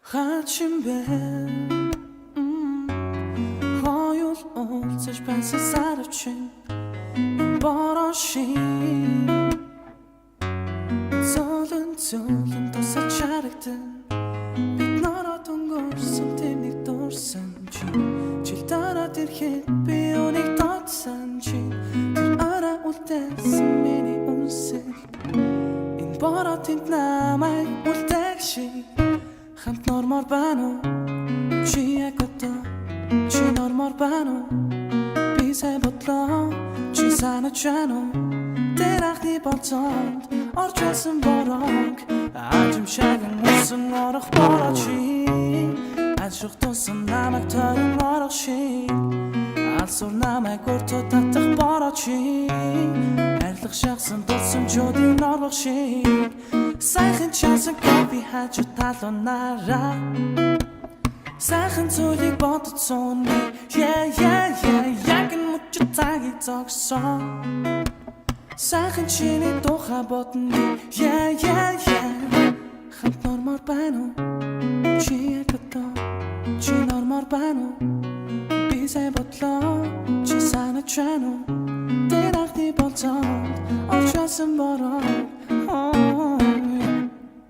Хачин бэ? Хоёул уулзаж байсан сарвчин бороо шиг зөөлөн зөөлөн тусалж харагдан. Бид нараа дөнгөрсөн тэм нэг дурсан чи жил дараад ирэхэд би үнийг додсон чи тэр араа үлдээсэн миний үнсэл. Энэ бороо тэнд намайг үлдээх шиг хамт нормоор байна уу? Чи яг одоо чи нормоор байна уу? Би сайн бодлоо, чи санаж байна уу? Тэр анхны болцоонд орж байсан бороог ажимшааган усан орох бороо чи ажих тусам намайг тойрон орох шиг алсуур намайг өртөө татах бороо чи арилах шахсан дурсамжуудын орлох шиг сайхан чансан кофе хажуу талуунаараа сайхан зүйлийг бодсон би. Yeah, яг нь мөчид цагийг зогсон сайхан чиний тухай бодно би. Yeah, хамт нормоор байна уу? Чи яг одоо чи нормоор байна уу? Би сайн бодлоо, чи санаж байна уу? Тэр анхны болцоонд орж байсан бороо.